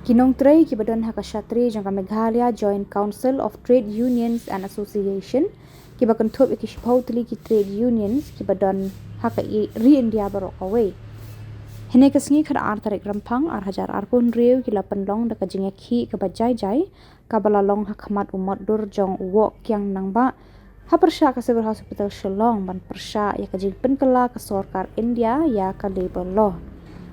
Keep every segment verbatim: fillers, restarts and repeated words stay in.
Ki nongtrei kiba don ha ka shatri jong ka Meghalaya Joint Council of Trade Unions and Association kiba kynthup ïa ki shiphew tylli ki trade unions kiba don ha ka i- ri India baroh kawei. Hynne ka sngi khatar tarik Rymphang ar hajar arphew hynriew ki la pynlong da ka jingïakhih kaba jai jai kaba la long ha khmat u mot dur jong u Woh Kiang Nangbah ha pyrshah ka Civil Hospital Shillong ban pyrshah ïa ka jingpynkylla ka sorkar India ïa ka labour law.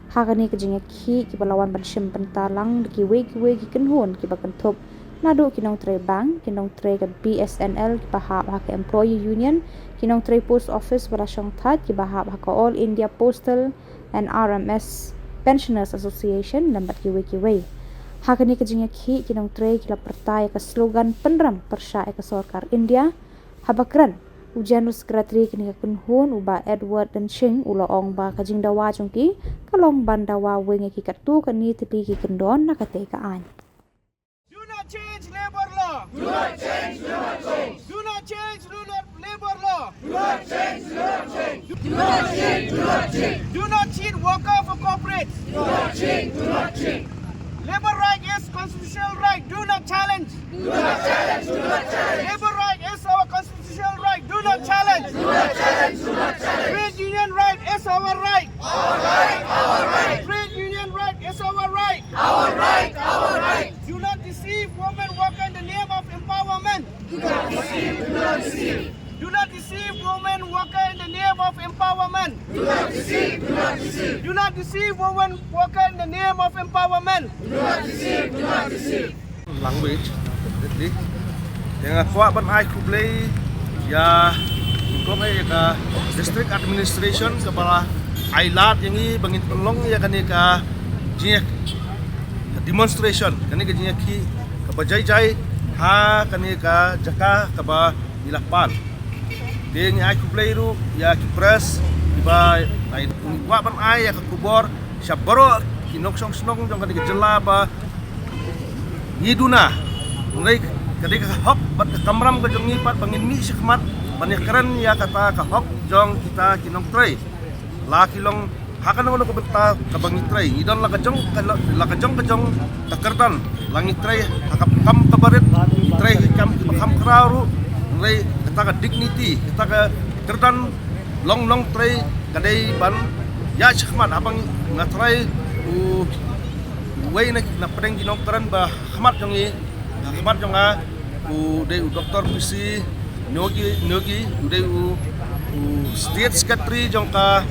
Ha kane ka jingïakhih kiba la wan ban shim bynta lang da kiwei kiwei ki kynhun kiba kynthup naduh ki nongtrei bank, ki nongtrei ka B S N L kiba hap ha ka Employee Union, ki nongtrei post office ba la shongthait kiba hap ha ka All India Postal and R M S Pensioners Association lem bad kiwei kiwei. Ha kane ka jingïakhih ki nongtrei ki la pyrta ïa ka slogan pynrem pyrshah ïa ka sorkar India. Haba kren u General Secretary kane ka kynhun u Bah Edward Dynshing u la ong ba ka jingdawa jong ki ka long ban dawa weng ïa ki katto katne tylli ki kyndon na katei ka aiñ. Do not change labor law. Do not change, do not change. Do not change, do not labor law. Do not change, do not change. Do not change, do not change. Do not cheat worker for corporate. Do not cheat, do not cheat. Labor right is constitutional right. Do not challenge. Do not challenge, do not challenge. Labor right is our constitutional right. Do not challenge. Do not challenge, do not challenge. Trade union right is our right. Our right, our right. Trade union right is our right. Our right, our right. Do not deceive women worker in the name of empowerment. Do not deceive, do not deceive. Do not deceive women worker in the name of empowerment. Do not deceive, do not deceive. Do not deceive women worker in the name of empowerment. Do not deceive, do not deceive. Language, definitely. Te nga kwah ban ai khublei ïa, kong ïa ka district administration kaba la ai lad ïa ngi ba ngin pynlong ïa kane ka jing demonstration, kane ka jingïakhih kaba jai jai ha kane ka jaka kaba ngi la pan. Te ngi ai khublei ruh ïa ki press kiba ngi kwah ban ai ïa ka khubor sha baroh ki nongshong shnong jong kane ka jylla ba ngi duna. Hynrei ka dei ka hok bad ka kamram ka jong ngi pat ba ngin mih shakhmat ban ïakren ïa kata ka hok jong kita ki nongtrei. La ki long ha kano kano ka bynta kaba ngi trei, ngi don la ka jong ka, la ka jong ka jong ka kyrdan. La ngi trei ha ka kam kaba rit, ngi trei ha ka kam kiba kham khraw ruh. Hynrei kata ka dignity, kata ka kyrdan long nongtrei ka dei ban ïaid shakhmat. Haba nga trai u, uwei na, na pdeng ki nongkren ba khmat jong ngi, ha khmat jong nga u dei u Doctor P C Nogi, Nogi, u dei u, u State Secretary jong ka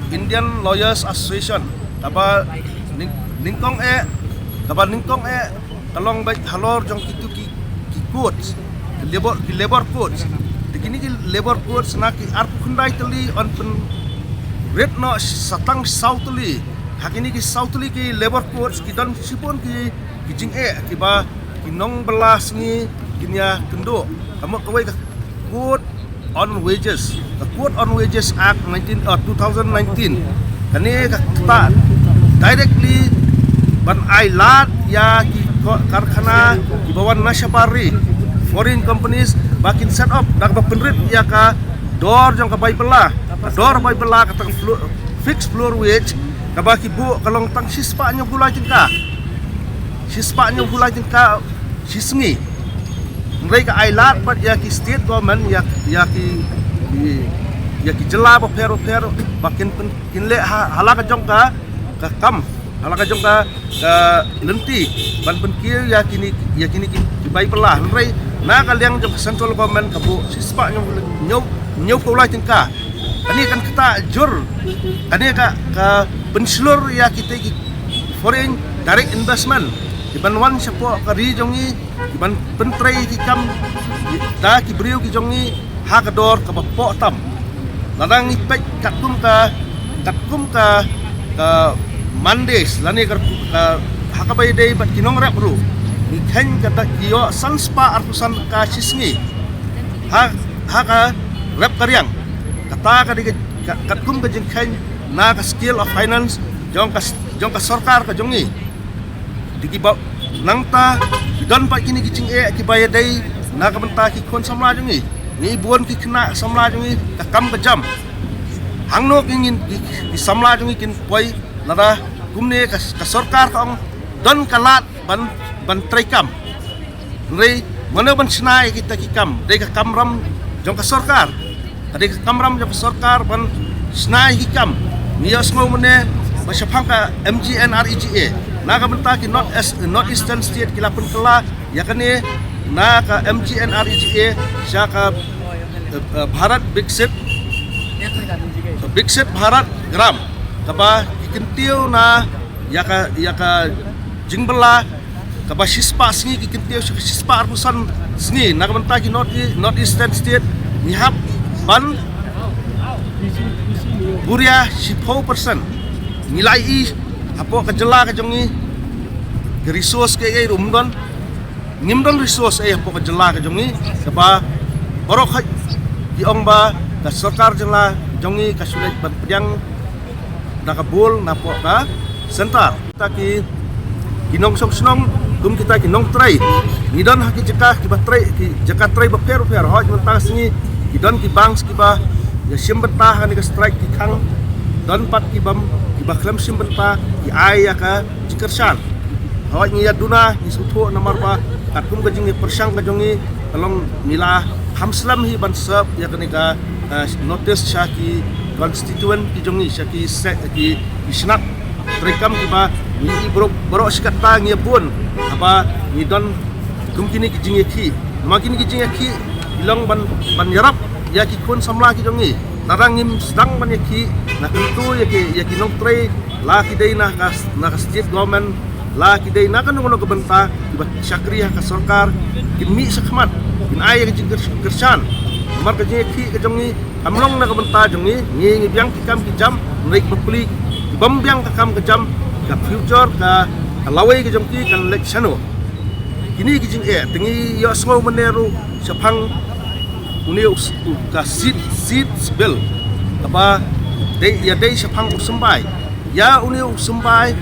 Indian Lawyers Association. Kaba ning-, nyngkong eh, kaba nyngkong eh ka long beit halor jong kitu ki, ki codes, ki labor, ki labor codes. Te kine ki labor codes na ki arphew khyndai tylli yn pynrit noh sa tang saw tylli. Ha kine ki saw tylli ki labor codes ki don shibun ki, ki jingeh kiba ki nongbylla sngi kin ïa kynduh. Ka mut kawei ka Code on Wages, ka Code on Wages Act nineteen, uh, two thousand nineteen. Kane ka ktah directly ban ai lad ïa ki ko-, karkhana kiba wan na shabar ri, foreign companies, ba kin set up da kaba pynrit ïa ka dor jong ka bai bylla. Ka dor bai bylla, kata ka flo-, fixed floor wage kaba ki buh ka long tang shispah hynñiewphew lai tyngka. Shispah hynñiewphew lai tyngka shi sngi. Hynrei ka ai lad pat ïa ki state government, ïa, ïa ki, ki, ïa ki jylla bapher bapher ba kin pyn-, kin leh ha, ha la ka jong ka, ka kam, ha la ka jong ka, ka lynti ban pynkiew ïa kine, ïa kine ki, ki bai bylla. Hynrei na ka liang jong ka central government ka buh shispah hynñiew, hynñiew, hynñiewphew lai tyngka. Kane kan ktah jur, kane ka, ka pynshlur ïa kita ki foreign direct investment kiban wan shapoh ka ri jong ngi, kiban pyntrei ki kam da ki briew ki jong ngi ha ka dor kaba poh tam. Lada ngi peit katkum ka, katkum ka, ka Mondays lane ka, ka, ha kaba ïadei bad ki nongrep ruh, ngi kheiñ ka da ki ïoh san spah arphew san ka shi sngi ha, ha ka rep ka riang. Kata ka dei ka, ka, katkum ka jingkheiñ na ka scale of finance jong ka, jong ka sorkar ka jong ngi. Te kiba nangta ki don pat kine ki jingeh kiba ïadei na ka bynta ki khun samla jong ngi. Ngi bun ki khynnah samla jong ngi ka kam ka jam. Hangno ki ngin ki, ki samla jong ngi kin poi lada kumne ka, ka sorkar ka ong Don ka lad ban, ban trei kam. Hynrei mano ban shna ïa kita ki kam? Dei ka kamram jong ka sorkar. Ka dei ka kamram jong ka sorkar ban shna ïa ki kam. Ngi ïohsngew mynne ba shaphang ka M G N R E G A, na ka bynta ki North East, North Eastern State ki la pynkylla ïa kane na ka M G N R E G A sha ka, eh, eh, Bharat Viksit, Viksit Bharat Gram, kaba ki kyntiew na ïa ka, ïa ka jingbylla kaba shispah sngi, ki kyntiew sha ka shispah arphew san sngi. Na ka bynta ki North, North Eastern State ngi hap ban buria shiphew percent. Ngi la ïohi hapoh ka jylla ka jong ngi, ka resource kaei kaei ruh ym don. Ngim don resource ei hapoh ka jylla ka jong ngi, kaba baroh khoit ki ong ba ka sorkar jylla jong ngi ka shu leit ban pdiang da ka bul napoh ka centre. Kita ki, ki nongshong shnong, kum kita ki nongtrei, ngi don ha ki jaka kiba trei, ki jaka trei bapher bapher. Hooid, mynta ka sngi ki don ki banks kiba ïa shim bynta ha kane ka strike, ki khang. Don pat ki bym, kiba khlem shim bynta, ki ai ïa ka jingkyrshan. Hooid, ngi ïa duna, ngi sngewthuh, namar ba katkum ka jingïapyrshang ka jong ngi, ka long ngi la kham slem hi ban serve ïa kane ka, eh, notice sha ki constituent ki jong ngi, sha ki se-, ki, ki shnat treikam kiba ngi ïohi baroh, baroh shi katta ngi ïa bun haba ngi don kum kine ki jingïakhih. Namar kine ki jingïakhih ki long ban, ban ïarap ïa ki khun samla ki jong ngi. Lada ngim sdang ban ïakhih, nga kyntu ïa ki, ïa ki nongtrei, la ki dei na ka, na ka state government, la ki dei na kano kano ka bynta, kiba shakri ha ka sorkar, kin mih shakhmat, kin ai ïa ka jingkyr-, kyrshan. Namar ka jingïakhih ka jong ngi kam long na ka bynta jong ngi, ngi, ngi biang ki kam ki jam, hynrei kiba pli, ki bym biang ka kam ka jam, ka future, ka, ka lawei ka jong ki kan leit shano. Kine ki jingeh, te ngi ïohsngew mynne ruh shaphang une u s-, u ka seat, seats bill. Kaba dei, ïa dei shaphang u symbai. Ïa une u symbai,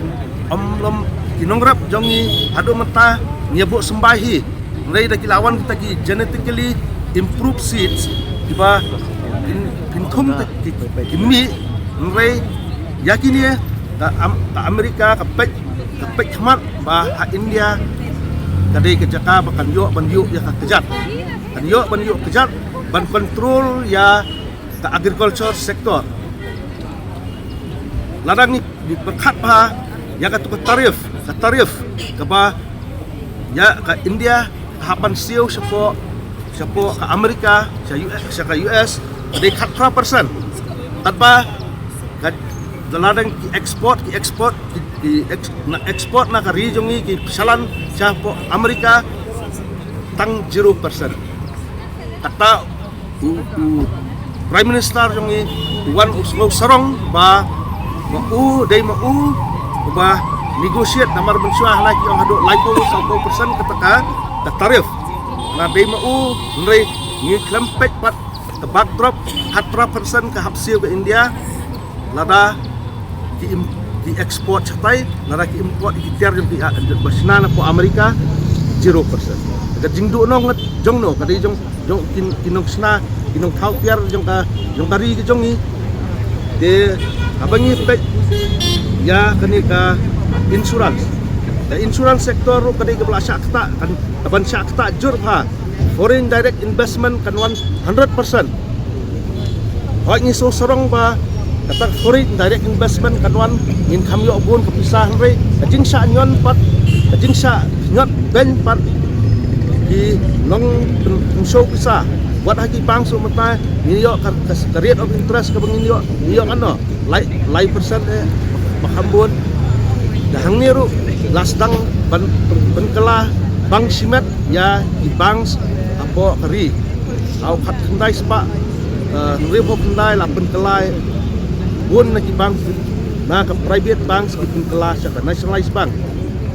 ym lum, ki nongrep jong ngi haduh mynta ngi ïa buh symbai hi. Hynrei da ki la wan kita ki genetically improved seeds, kiba kin, kin thum ki, ki, ki mih, hynrei ïa kine ka Am-, ka America ka peit, ka peit khmat ba ha India ka dei ka jaka ba kan ïoh ban ïoh ïa ka kjat. Kan ïoh ban ïoh kjat ban control ïa ka agriculture sector. Lada ngi, ngi pyrkhat bha ïa katu ka tarif, ka tarif kaba ïa ka India ka hap ban siew shapoh, shapoh ka America, sha U S, sha ka U S, ka dei khatphra percent. Katba ka, lada ki export, ki export, ki, ki ex-, na export na ka ri jong ngi, ki shalan shapoh America tang zero percent. Kata u, u Prime Minister jong ngi u wan u sngew sarong ba, ba u dei ma u uba negotiate, namar mynshuwa hana ki ong haduh laiphew sawphew percent kata ka, ka tarif. Na dei ma u, hynrei ngi khlem peit pat ka backdrop, khatphra percent ka hap siew ka India. Lada ki im-, ki export shatai, lada ki import ki tiar jong ki, ah, ba shna napoh America, zero percent. Ka jingduhnong ngat jong no, ka dei jong, jong ki, ki nongshna, ki nongthaw tiar jong ka, jong ka ri ka jong ngi. Te haba ngi peit ïa kane ka insurance, ka insurance sector ruh ka dei kaba la shah ktah, kan, kaban shah ktah jur bha. Foreign direct investment kan wan hundred percent. Hooid, ngi sngewsarong ba kata foreign direct investment kan wan, ngin kham ïoh bun ka pisa, hynrei ka jingshah ñion pat, ka jingshah ñion bank pat ki long pyn-, pynshow pisa. Wat ha ki bank shuh mynta ngi ïoh ka, ka, ka rate of interest kaba ngin ïoh, ngi ïoh katno? Lai, lai percent eh, ba kham bun. Da hangne ruh la sdang ban, ban pynkylla bank shimet ïa ki banks hapoh ka ri. Haw khatkhyndai spah, eh, hynriewphew khyndai la pynkylla bun na ki bank, na ka private banks ki pynkylla sha ka nationalized bank.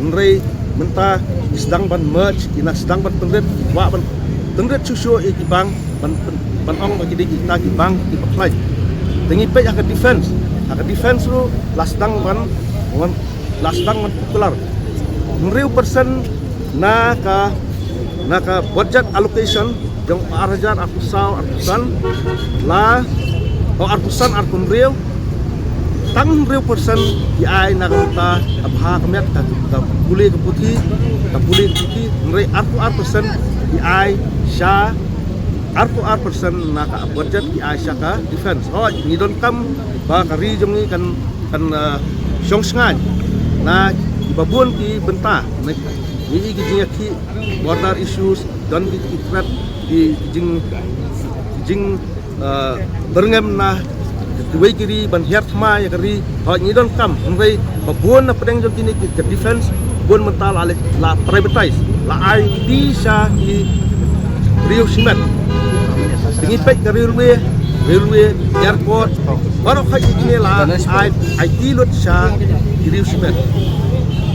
Hynrei mynta ki sdang ban merge, ki na sdang ban pynrit, ki kwah ban pynrit shuh shuh ïa ki bank, ban, ban, ban ong ba ki dei kita ki bank kiba khlaiñ. Te ngi peit ha ka defense, ha ka defense ruh la sdang ban, ban, la sdang ban popular. Hynriew percent na ka, na ka budget allocation jong ar hajar arphew saw arphew san, la, oh, arphew san arphew hynriew, Tang hynriew percent ki ai na ka bynta ka bha ka miat, ka, ka pule ka puthi, ka pule ka puthi, hynrei arphew ar percent ki ai sha, arphew ar percent na ka budget ki ai sha ka defense. Hooid, ngi donkam ba ka ri jong ngi kan, kan, ah, shong shngaiñ na kiba bun ki bynta. Ngi i ki jingïakhih, border issues, don ki, ki threat, ki, ki jing, ki jing, ah, byrngem na kiwei ki ri ban hiar thma ïa ka ri. Hooid, ngi donkam, hynrei ba bun na pdeng jong kine ki, ka defense, bun mynta la leh, la privatize, la ai ti sha ki riew shimet. Te ngi peit ka railway, railway, airport, baroh khoit kine la ai, ai ti lut sha ki riew shimet.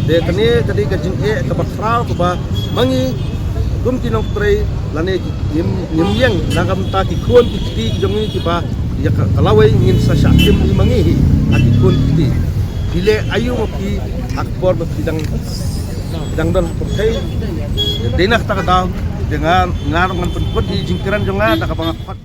Te kane ka dei ka jingeh kaba khraw kaba ma ngi kum ki nongtrei lane ki, ngim, ngim ïeng na ka bynta ki khun ki kti ki jong ngi kiba ïa ka, ka lawei ngin sa shah tim i ma ngi hi ha ki khun ki kti. Phi leh aïu ma phi ha ka por ba phi dang, dang don ha pyrthei. Dei na kata ka daw, dei nga, nga ruh ngan pynkut i jingkren jong nga da kaba nga khot.